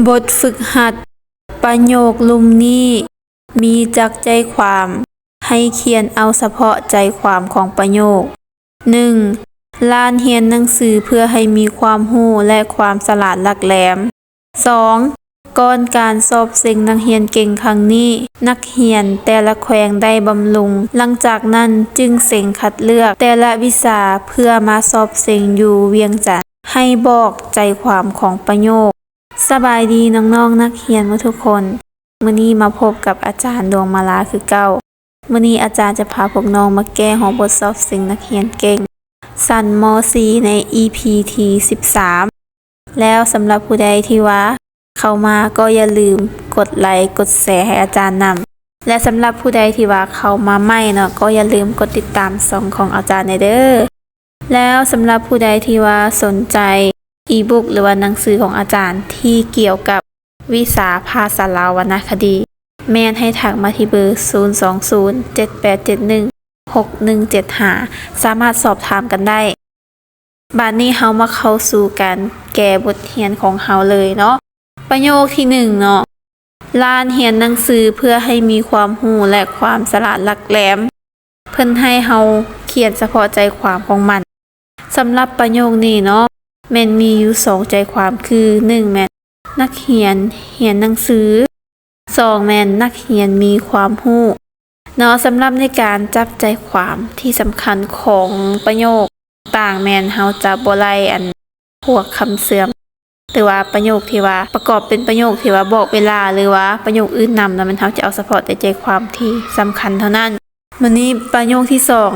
ບົດຝຶກຫັດ ປະໂຫຍກລຸ່ມນີ້ມີຈັກໃຈຄວາມ, ໃຫ້ຂຽນເອົາສະເພາະໃຈຄວາມຂອງປະໂຫຍກ. ໜຶ່ງ ຫຼານຮຽນໜັງສືເພື່ອໃຫ້ມີຄວາມຮູ້ ແລະ ຄວາມສະຫຼາດຫຼັກແຫຼມ. ສອງ ກ່ອນການສອບເສັງນັກຮຽນເກັ່ງຄັ້ງນີ້, ນັກຮຽນແຕ່ລະແຂວງໄດ້ບຳລຸງ, ຫຼັງຈາກນັ້ນຈຶ່ງເສັງຄັດເລືອກແຕ່ລະວິຊາເພື່ອມາສອບເສັງຢູ່ວຽງຈັນ. ໃຫ້ບອກໃຈຄວາມຂອງປະໂຫຍກ. ສະບາຍດີນ້ອງໆນັກຮຽນໝົດທຸກຄົນ, ມື້ນີ້ມາພົບກັບອາຈານດວງມາລາຄືເກົ່າ. ມື້ນີ້ອາຈານຈະພາພວກນ້ອງມາແກ້ຫົວບົດສອບເສັງນັກຮຽນເກັ່ງ ຊັ້ນ ມ.ສີ່ ໃນ ອີ ພີ ທີ ສິບສາມ. ແລ້ວສຳລັບຜູ້ໃດທີ່ວ່າເຂົ້າມາກໍຢ່າລືມກົດໄລກົດແຊໃຫ້ອາຈານນຳ ແລະ ສຳລັບຜູ້ໃດທີ່ວ່າເຂົ້າມາໃໝ່ເນາະ ກໍຢ່າລືມກົດຕິດຕາມຊ່ອງຂອງອາຈານແດ່ເດີ້. ແລ້ວສຳລັບຜູ້ໃດທີ່ວ່າສົນໃຈອີບຸກ ຫຼືວ່າໜັງສືຂອງອາຈານທີ່ກ່ຽວກັບວິຊາພາສາລາວວັນນະຄະດີ ແມ່ນໃຫ້ທັກມາທີ່ເບີ ສູນສອງສູນ ເຈັດແປດເຈັດໜຶ່ງ ຫົກໜຶ່ງເຈັດຫ້າ ສາມາດສອບຖາມກັນໄດ້. ບາດນີ້ເຮົາມາເຂົ້າສູ່ການແກ້ບົດຮຽນຂອງເຮົາເລີຍເນາະ. ປະໂຫຍກທີໜຶ່ງເນາະ, ຫຼານຮຽນໜັງສືເພື່ອໃຫ້ມີຄວາມຮູ້ ແລະ ຄວາມສະຫຼາດຫຼັກແຫຼມ. ເພິ່ນໃຫ້ເຮົາຂຽນສະເພາະໃຈຄວາມຂອງມັນ. ສຳລັບປະໂຫຍກນີ້ເນາະ ແມ່ນມີຢູ່ສອງໃຈຄວາມ ຄື ໜຶ່ງ ແມ່ນນັກຮຽນຮຽນໜັງສື, ສອງ ແມ່ນນັກຮຽນມີຄວາມຮູ້ເນາະ. ສຳລັບໃນການຈັບໃຈຄວາມທີ່ສຳຄັນຂອງປະໂຫຍກຕ່າງໆ ແມ່ນເຮົາຈະບໍ່ໄລ່ອັນພວກຄຳເຊື່ອມ ຫຼືວ່າປະໂຫຍກທີ່ວ່າປະກອບເປັນປະໂຫຍກທີ່ວ່າບອກເວລາ ຫຼືວ່າປະໂຫຍກອື່ນນຳເນາະ, ແມ່ນເຮົາຈະເອົາສະເພາະແຕ່ໃຈຄວາມທີ່ສຳຄັນເທົ່ານັ້ນ. ບາດນີ້ປະໂຫຍກທີສອງ,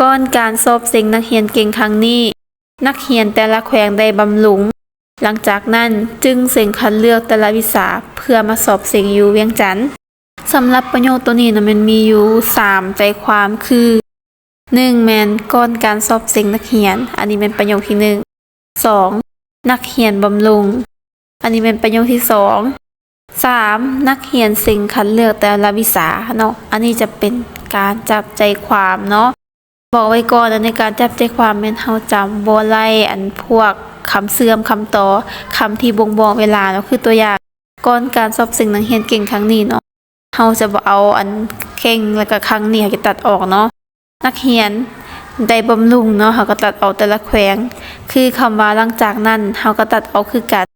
ກ່ອນການສອບເສັງນັກຮຽນເກັ່ງຄັ້ງນີ້, ນັກຮຽນແຕ່ລະແຂວງໄດ້ບຳລຸງ, ຫຼັງຈາກນັ້ນຈຶ່ງເສັງຄັດເລືອກແຕ່ລະວິຊາເພື່ອມາສອບເສັງຢູ່ວຽງຈັນ. ສຳລັບປະໂຫຍກໂຕນີ້ນະ ແມ່ນມີຢູ່ສາມໃຈຄວາມ ຄື ໜຶ່ງ ແມ່ນກ່ອນການສອບເສັງນັກຮຽນ, ອັນນີ້ແມ່ນປະໂຫຍກທີໜຶ່ງ. ສອງ ນັກຮຽນບຳລຸງ, ອັນນີ້ແມ່ນປະໂຫຍກທີສອງ. ສາມ ນັກຮຽນເສັງຄັດເລືອກແຕ່ລະວິຊາເນາະ, ອັນນີ້ຈະເປັນການຈັບໃຈຄວາມເນາະ. ບອກໄວ້ກ່ອນ ໃນການຈັບໃຈຄວາມແມ່ນເຮົາຈະບໍ່ໄລ່ອັນພວກຄຳເຊື່ອມ, ຄຳຕໍ່, ຄຳທີ່ບົ່ງບອກເວລາເນາະ. ຄືຕົວຢ່າງ, ກ່ອນການສອບເສັງນັກຮຽນເກັ່ງຄັ້ງນີ້ເນາະ, ເຮົາຈະບໍ່ເອົາອັນເກັ່ງ ແລ້ວກະຄັ້ງນີ້ເຮົາຈະຕັດອອກເນາະ. ນັກຮຽນໄດ້ບຳລຸງເນາະ, ເຮົາກໍຕັດອອກແຕ່ລະແຂວງ. ຄືຄຳວ່າຫຼັງຈາກນັ້ນ ເຮົາກໍຕັດອອກຄືກັນ.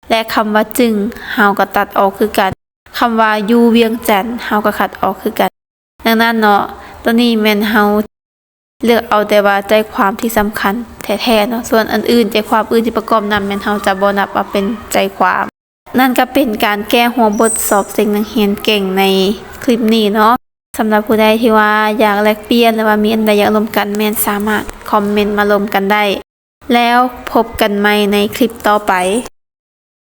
ແລະ ຄຳວ່າຈຶ່ງ ເຮົາກໍຕັດອອກຄືກັນ. ຄຳວ່າຢູ່ວຽງຈັນ ເຮົາກໍຄັດອອກຄືກັນ. ດັ່ງນັ້ນເນາະ, ໂຕນີ້ແມ່ນເຮົາເລືອກເອົາແຕ່ວ່າໃຈຄວາມທີ່ສຳຄັນແທ້ໆເນາະ, ສ່ວນອັນອື່ນ ໃຈຄວາມອື່ນທີ່ປະກອບນຳ ແມ່ນເຮົາຈະບໍ່ນັບວ່າເປັນໃຈຄວາມ. ນັ້ນກໍເປັນການແກ້ຫົວບົດສອບເສັງນັກຮຽນເກັ່ງໃນຄລິບນີ້ເນາະ. ສຳລັບຜູ້ໃດທີ່ວ່າຢາກແລກປ່ຽນ ຫຼືວ່າມີອັນໃດຢາກລົມກັນ ແມ່ນສາມາດຄອມເມັນມາລົມກັນໄດ້. ແລ້ວພົບກັນໃໝ່ໃນຄລິບຕໍ່ໄປ.